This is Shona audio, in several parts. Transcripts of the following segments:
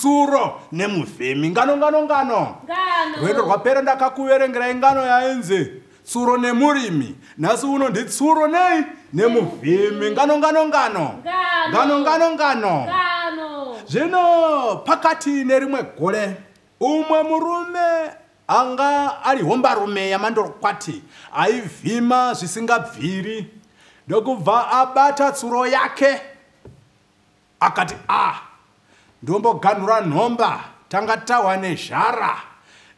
Tsuro nemuvhimi. Ngano ngano ngano. Ngano. Rwendo rwapera ndakakuverengerai ngano yainzi Tsuro nemurimi. Nhasi uno nditsuro nei? Nemuvhimi. Ngano ngano ngano. Ngano. Ngano ngano ngano. Ngano. Zvino pakati nerimwe gore umwe murume anga ari hombarume yamandorokwati aivhima zvisingabviri ndokubva abata tsuro yake akati a ndomboganhura nhomba tanga tahwa nezhara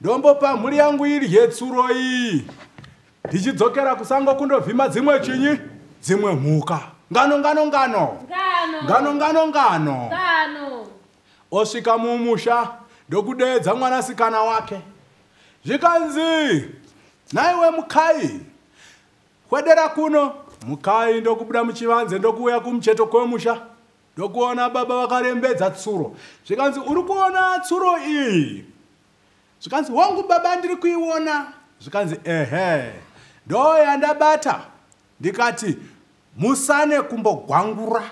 ndombopa mhuri yangu irye tsuro iyi ndichidzokera kusango kundovhima dzimwe chinyi dzimwe mhuka. Ngano ngano ngano. Ngano. Ngano ngano ngano. Ngano. Osvika mumusha ndokudeedza mwanasikana wake. Zvikanzi, "Nhaiwe Mukai, kwedera kuno." Mukai ndokubuda muchivanze ndokuuya kumucheto kwemusha ndokuona baba vakarembedza tsuro. Zvikanzi, "Uri kuona tsuro iyi?" Zvikanzi, "Hongu baba, ndiri kuiona." Zvikanzi, "Ehe, ndo yandabata." Ndikati, "Musane kumbogwangura,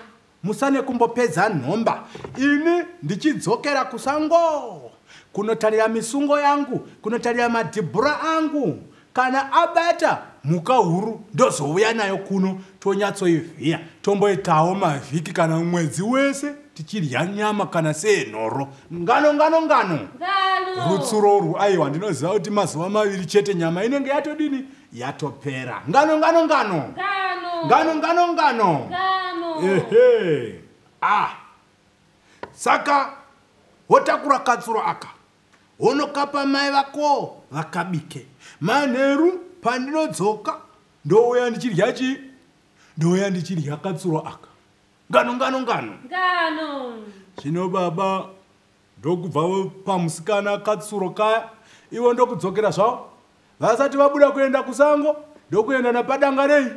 musane kumbopedza nhomba, ini ndichidzokera kusango kunotarira misungo yangu, kunotarira madhibhura angu. Kana abata mhuka huru ndozouya nayo kuno tonyatsoivhiya, tomboitawo mavhiki kana mwedzi wese tichirya nyama kana seenhoro." Ngano ngano ngano. Ngano. Rutsuro urwu, aiwa, ndinoziva kuti mazuva maviri chete nyama inenge yatodini, yatopera. Ngano ngano ngano. Ngano. Ngano ngano ngano. Ngano. Ehe. Ah. Saka wotakura katsuro aka honokapa mai vako vakabike. Manheru pandinodzoka ndouya ndichirya chii? Ndouya ndichirya katsuro aka. Ngano ngano ngano. Ngano. Zvino baba ndokubva pamusikana katsuro kaya, ivo ndokudzokera zvavo. Vasati vabuda kuenda kusango ndokuenda napadanga rei?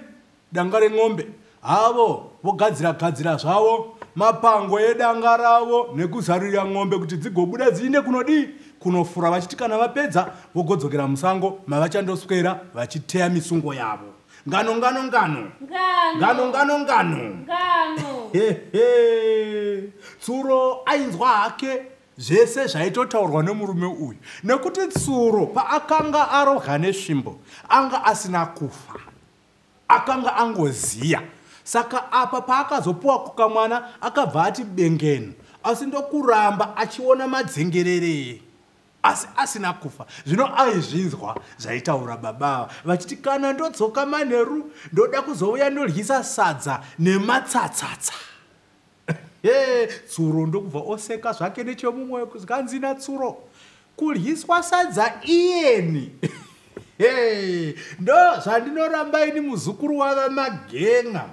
Danga ren'ombe. Havo vogadzira gadzira zvavo mapango edanga ravo nekuzarurira n'ombe kuti dzigobuda dziinde kunodii? Kunofura, vachiti kana vapedza vogodzokera musango mavachandoswera vachiteya misungo yavo. Ngano ngano ngano. Ngano. Ngano ngano ngano. Ngano. Hehe. Tsuro ainzwa hake zvese zvaitotaurwa nemurume uyu, nekuti tsuro paakanga arohwa nesvimbo anga asina kufa, akanga angoziya. Saka apa paakazopuwa kukamwana akabva ati bengenu, asi ndokuramba achiona madzengerere, asi asina kufa. Zvino aizvinzwa zvaitaura baba vachiti, "Kana ndodzoka manheru ndoda kuzouya ndoryisa sadza nematsatsatsa." Tsuro ndokubva oseka zvake nechemumwoyo, zvikanzi natsuro, "Kuryiswa sadza iyeni? Ndo zvandinoramba ini muzukuru wava magen'a.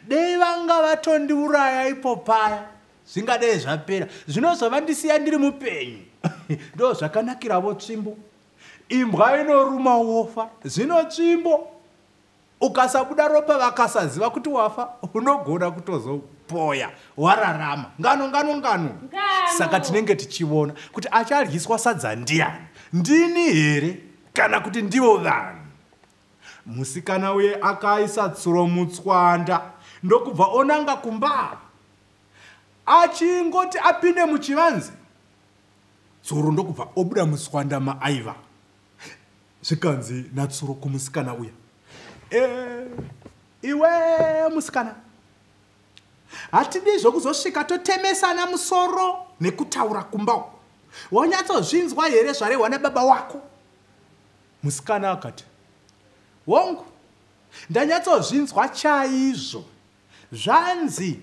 Dei vanga vatondiuraya ipo paya zvingadei zvapera. Zvino zvavandisiya ndiri mupenyu, ndo zvakanakiravo tsvimbo. Imbwa inoruma wofa, zvino tsvimbo ukasabuda ropa vakasaziva kuti wafa, unogona kutozopoya wararama." Ngano ngano ngano. Ngano. Saka tinenge tichiona kuti acharyiswa sadza ndiani, ndini here kana kuti ndivo vanhu? Musikana uye akaisa tsuro mutswanda ndokubva onanga kumba. Achingoti apinde muchivanze, tsuro ndokubva obuda mutswanda maaiva. Zvikanzi natsuro kumusikana uya, "Iwe musikana, hatidi zvokuzosvika totemesana musoro nekutaura kumba uku. Wanyatsozvinzwa here zvarehwa nababa wako?" Musikana akati, "Hongu, ndanyatsozvinzwa chaizvo. Zvanzi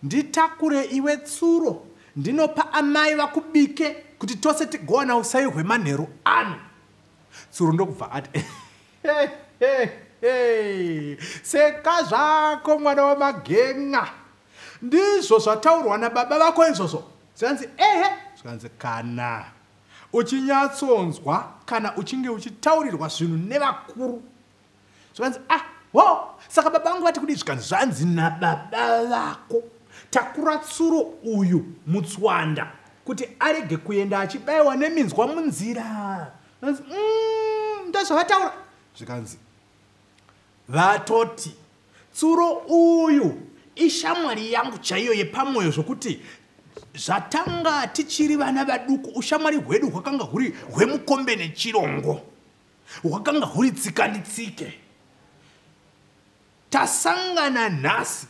nditakure iwe tsuro ndinopa amai vakubike kuti tose tigowana usai hwemanheru ano." Tsuro ndokubva ati, "Seka zvako, mwana wamagen'a. Ndizvo zvataurwa nababa vako izvozvo?" Zvikanzi, "Ehe." Zvikanzi, "Kana uchinyatsonzwa, kana uchinge uchitaurirwa zvinhu nevakuru." Zvikanzi, "Ah, ho, saka baba vangu vati kudii?" Zvikanzi, "Zvanzi nababa vako, takura tsuro uyu mutswanda kuti arege kuenda achibayiwa neminzwa munzira." Zvikanzi, ndozvavataura?" Zvikanzi, "Vatoti tsuro uyu ishamwari yangu chaiyo yepamwoyo, zvokuti Zvatanga tichiri vana vaduku, ushamwari hwedu hwakanga huri hwemukombe nechirongo, hwakanga huri tsika nditsike. Tasangana nhasi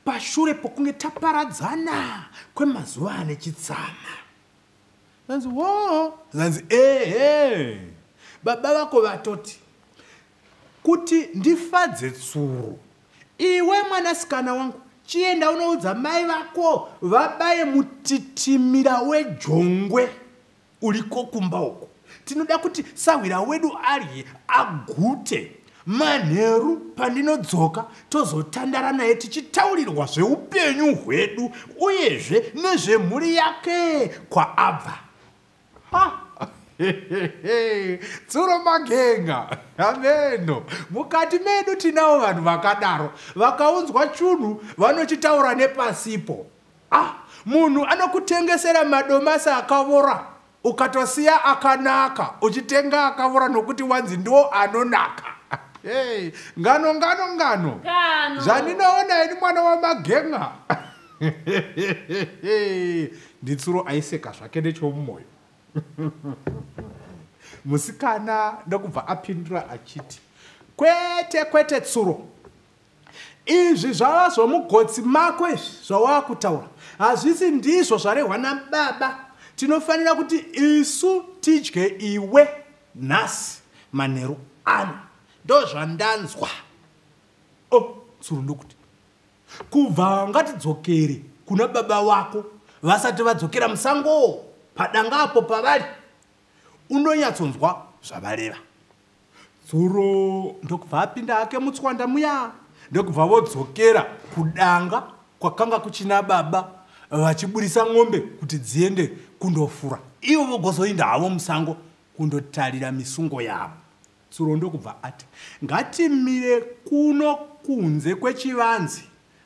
pashure pokunge taparadzana kwemazuva ane chitsama. Zanzi wo, zanzi ehe, baba vako vatoti kuti ndifadze tsuro, iwe mwanasikana wangu chienda unoudza mai vako vabaye mutitimira wejongwe uriko kumba uko. Tinoda kuti sahwira wedu arye agute. Manheru pandinodzoka tozotandara naye tichitaurirwa zveupenyu hwedu uyezve nezvemhuri yake kwaabva. Ha! Tsuro magenga, ameno. Mukati medu tinawo vanhu vakadaro, vakaunzwa chunhu vanochitaura nepasipo. Ah, munhu anokutengesera madomasi akavora, ukatosiya akanaka, uchitenga akavora nokuti wanzi ndiwo anonaka. Hey, ngano ngano ngano. Ngano. Zvandinoona ini mwana waMagenga. Nditsuro aiseka zvake nechomumoyo. Musikana ndokubva apindura achiti, kwete kwete tsuro, izvi zvava zvomugotsi mako izvi zvawakutaura hazvisi ndizvo zvarehwa nababa. Tinofanira kuti isu tidye iwe nhasi manheru ano, ndozvandanzwa. Oh, tsuro ndokuti, kubva ngatidzokere kuna baba wako vasati vadzokera musango padanga apo pavari, unonyatsonzwa zvavareva. Tsuro ndokubva apinda hake mutswanda muya, ndokubva vodzokera kudanga kwakanga kuchina baba vachiburisa ng'ombe kuti dziende kundofura, ivo vogozoinda havo musango kundotarira misungo yavo. Tsuro ndokubva ati, ngatimire kuno kunze kwechivanze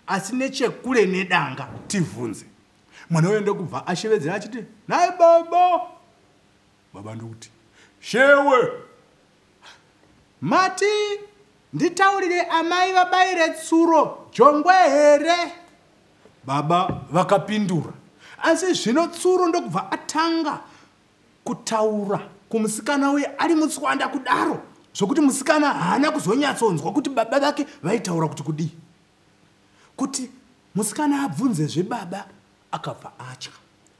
asi nechekure nedanga tivhunze. Mwana uyo ndokubva ashevedzera achiti, nhai baba. Baba ndokuti, shewe, mati nditaurire amai vabayire tsuro jongwe here? Baba vakapindura, asi zvino tsuro ndokubva atanga kutaura kumusikana uye ari mutswanda kudaro zvokuti musikana haana kuzonyatsonzwa kuti baba vake vaitaura kuti kudii. Kuti musikana abvunzezve baba akabva atya.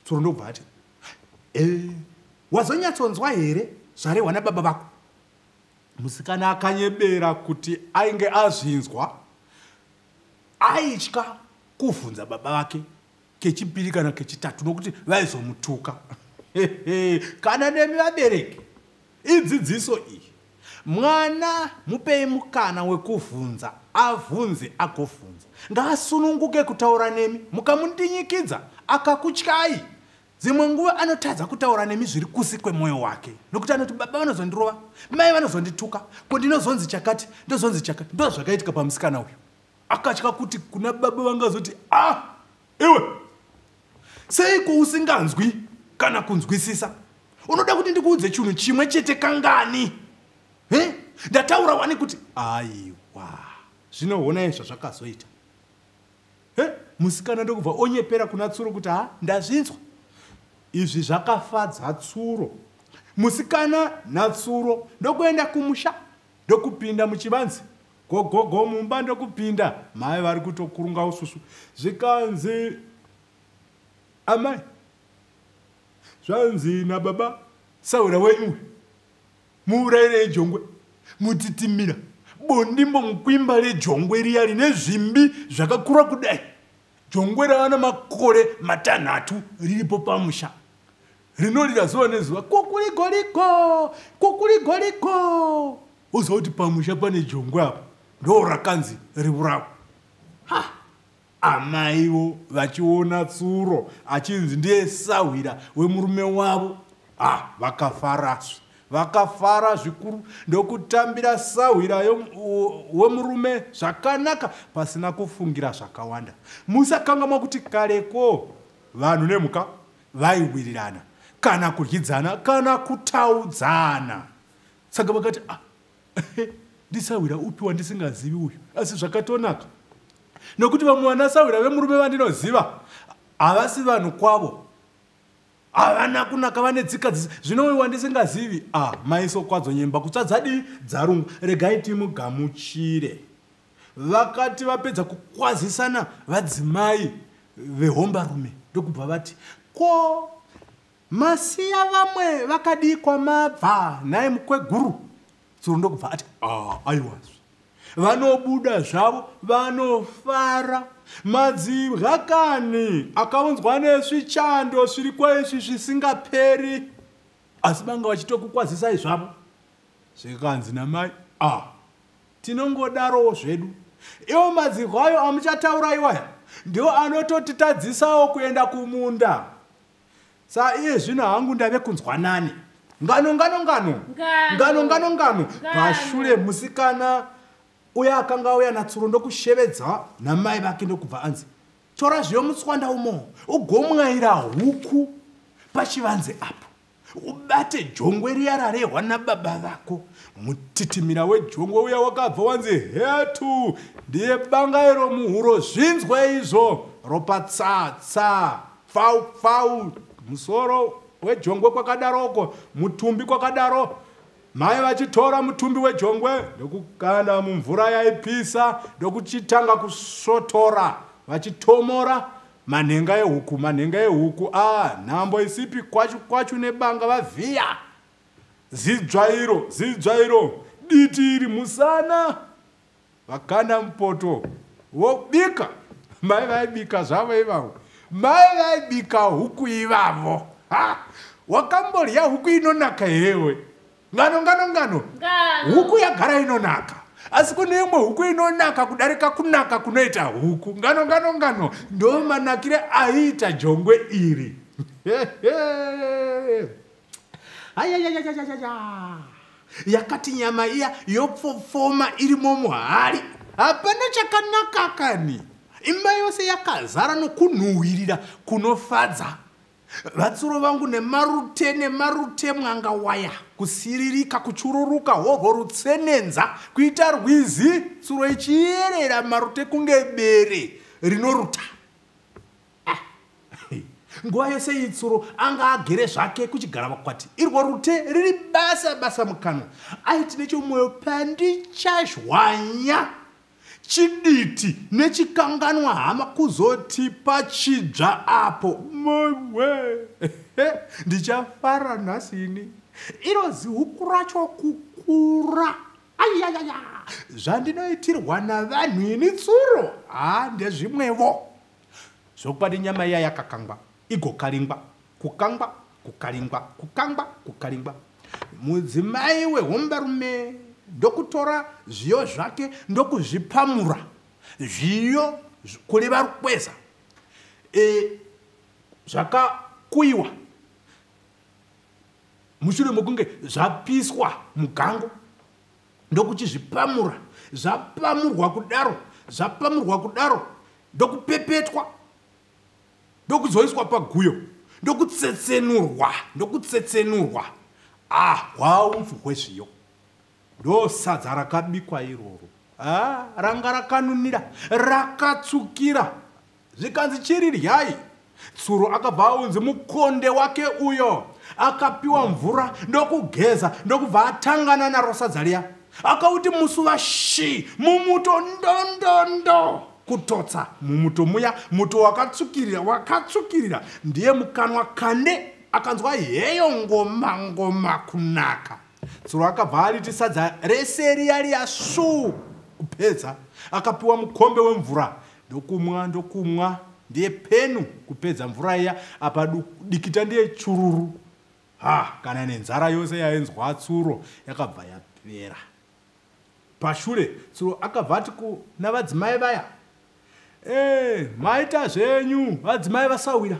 Tsuro ndokubva ati, wazonyatsonzwa here zvarehwa nababa vako? Musikana akanyebera kuti ainge azvinzwa, aitya kuvhunza baba vake kechipiri kana kechitatu nokuti vaizomutuka. Kana nemi vabereki, idzidziso iyi. Mwana mupei mukana wekuvhunza, avhunze agovhunza. Ngaasununguke kutaura nemi, mukamundinyikidza akakutyai. Dzimwe nguva anotadza kutaura nemi zviri kusi kwemwoyo wake, nokuti anoti baba vanozondirova, mai vanozondituka, ko ndinozonzi chakati, ndozonzi chakati. Ndo zvakaitika pamusikana uyu. Akatya kuti kuna baba vangazoti, ah, iwe seiko usinganzwi kana kunzwisisa? Unoda kuti ndikuudze chinhu chimwe chete kangani? Ndataura wani kuti aiwa. Zvino honai zvazvakazoita. Musikana ndokubva onyepera kuna tsuro kuti ha, ndazvinzwa. Izvi zvakafadza tsuro. Musikana natsuro ndokuenda kumusha, ndokupinda muchivanze. Gogogo mumba ndokupinda, mai vari kutokurunga ususu. Zvikanzi, amai, zvanzi nababa, saura wenyu, muurayirei jongwe, mutitimira, bondimbo mukwimba rejongwe riya rine zvimbi zvakakura kudai. Jongwe rava namakore matanhatu riripo pamusha. Rinorira zuva nezuva, kukurigoriko, kukurigoriko. Woziva kuti pamusha pane jongwe apa, ndo rakanzi riurawe. Ha! Amaivo vachiona tsuro achinzi ndiye sahwira wemurume wavo. Ha! Vakafarazve. Vakafara zvikuru ndokutambira sahwira wemurume zvakanaka pasina kufungira zvakawanda. Musakanganwa kuti kareko vanhu nemhuka vaiwirirana kana kudyidzana kana kutaudzana. Saka vakati, ah, ndisahwira upi wandisingazivi uyu, asi zvakatonaka. Nokuti vamwe vanasahwira vemurume vandinoziva Havasi vanhu kwavo, havana kunaka, vane tsika zvinowiwa ndisingazivi. A maiso kwadzo nyemba kutsva dzadii dzarungwa, regai timugamuchire. Vakati vapedza kukwazisana vadzimai vehombarume ndokubva vati, ko masiya vamwe vakadii kwamabva nhai mukweguru? Tsuro ndokubva ati, a aiwazve, vanobuda zvavo vanofara. Madzibwa kani akaunzwa nesvichando sviri kwaizvi zvisingaperi, asi vanga vachitokukwazisai zvavo. Zvikanzi namai, a tinongodarowo zvedu. Iwo madzibwa ayo amuchataura iwaya ndiwo anototitadzisawo kuenda kumunda. Sa iye zvino hangu ndave kunzwa nani. Ngano ngano ngano ngano ngano ngano. Pashure musikana uya akanga auya naTsuro ndokushevedza namai vake ndokubva anzi, tora zviyo mutswanda umo ugomwaira huku pachivanze apo, ubate jongwe riya rarehwa nababa vako. Mutitimira wejongwe uya wakabva wanzi hetu, ndiye banga iro muhuro, zvinzwe izvo, ropa tsatsa pfau pfau, musoro wejongwe kwakadaroko, mutumbi kwakadaro. Mai vachitora mutumbi wejongwe ndokukanda mumvura yaipisa, ndokuchitanga kusvotora vachitomora manhenga ehuku, manhenga ehuku. A nhambo isipi kwachu kwachu nebanga vavhiya zidzvairo, zidzvairo, diti iri musana, vakanda mupoto vobika. Mai vaibika zvavo ivavo, mai vaibika huku ivavo. Ha, wakamborya huku inonaka herewe? Ngano ngano ngano. Huku yagara inonaka, asi kune imwe huku inonaka kudarika kunaka kunoita huku. Ngano ngano ngano. Ndo manakire aiita jongwe iri. Ayayayayayaya, yakati nyama iya yopfopfoma irimo muhari, hapana chakanaka kani. Imba yose yakazara nokunhuhwirira kunofadza. Vatsuro vangu nemarute nemarute mwanga waya, kusiririka, kuchururuka, horwo rutsenenza kuita rwizi, tsuro ichiyerera marute kunge bere rinoruta. Nguva yose iyi tsuro anga agere zvake kuchigara vakwati, irwo rute riri basa basa mukanwa. Aiti nechomwoyo, pandichazhwanya chiditi nechikanganwa hama kuzoti pachidzva apo, mowe ndichafara nhasi ini. Iro zihuku racho kukura, ayayaya, zvandinoitirwa navanhu ini tsuro, ha ndezvimwevo. Zvokwadi nyama iya yakakangwa igokaringwa, kukangwa kukaringwa, kukangwa kukaringwa. Mudzimai wehombarume ndokutora zviyo zvake ndokuzvipamura zviyo, kureva rukweza, zvakakuyiwa mushure mekunge zvapiswa mugango, ndokuchizvipamura. Zvapamurwa kudaro, zvapamurwa kudaro, ndokupepetwa, ndokuzoiswa paguyo, ndokutsetsenurwa, ndokutsetsenurwa. Ah, hwaupfu hwezviyo ndo sadza rakabikwa iroro. Ah, ranga rakanunira, rakatsukira. Zvikanzi chiriryai. Tsuro akabva aunzi mukonde wake uyo, akapiwa mvura ndokugeza, ndokubva atangana naro sadza riya. Akauti musuva shi mumuto, ndondondo kutotsa mumuto muya, muto wakatsukirira, wakatsukirira, ndiye mukanwa kande. Akanzwa heyo ngoma ngoma kunaka. Tsuro akabva ariti sadza rese riya riya svu kupedza. Akapiwa mukombe wemvura ndokumwa, ndokumwa, ndiye penu kupedza mvura iya. Apa dikita ndiye chururu. Ha, kana nenzara yose yainzwa tsuro yakabva yapera. Pashure tsuro akabva ati kuna vadzimai vaya, e maita zvenyu vadzimai vasawira,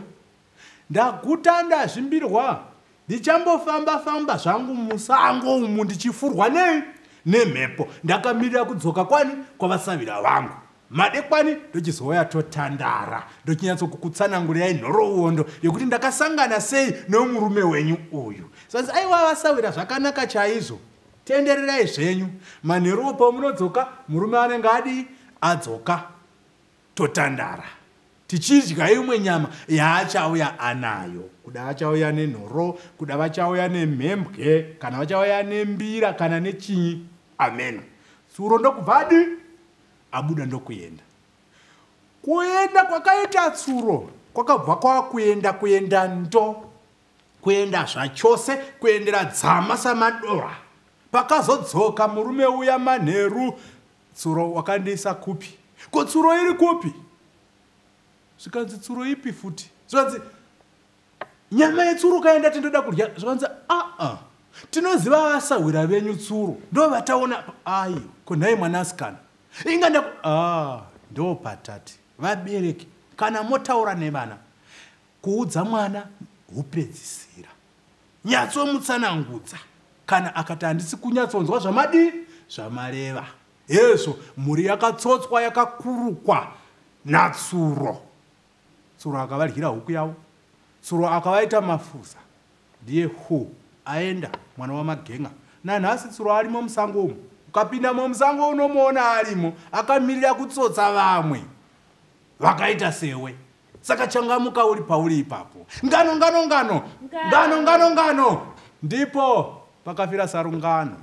ndaguta ndazvimbirwa, ndichambofamba famba zvangu musango umu ndichifurwa nei nemhepo, ndakamirira kudzoka kwani kwavasavira vangu. Madekwani ndochizouya totandara, ndochinyatsokukutsanangurirai nhoroondo yekuti ndakasangana sei nomurume wenyu uyu. Sanzi aiwa vasawira, zvakanaka chaizvo, tendererai zvenyu. Manheruwo pamunodzoka murume anenge adii adzoka, totandara. Tichidya imwe nyama yaachauya anayo. Kuda achauya nenhoro, kuda vachauya nemhembwe, kana vachauya nembira kana nechinyi. Amen. Tsuro ndokubva adi abuda ndokuenda. Kuenda kwakaita tsuro kwakabva kwakuenda kuenda ndo kuenda zvachose kuendera dzama samadora. Pakazodzoka murume uya manheru, tsuro wakandiisa kupi? Ko tsuro iri kupi? Zvikanzi tsuro ipi futi? Zvikanzi nyama yetsuro kaenda tindoda kudya. Zvikanzi aa, tinoziva vasahwira venyu tsuro ndo vataona. Ayo, ko nhai mwanasikana, inga nda ah, ndo patati vabereki kana motaura nevana, kuudza mwana hupedzisira, nyatsomutsanangudza. Kana akati handisi kunyatsonzwa zvamadii zvamareva, hezvo mhuri yakatsotswa yakakurukwa natsuro. Tsuro akavadyira huku yavo, tsuro akavaita mafuza, ndiye hu aenda mwana wamagenga. Nanhasi tsuro arimo musango umu, ukapindamo musango unomuona arimo akamirira kutsotsa vamwe vakaita sewe. Saka changamuka uri pauri ipapo. Ngano ngano ngano ngano ngano ngano, ndipo pakafira sarungano.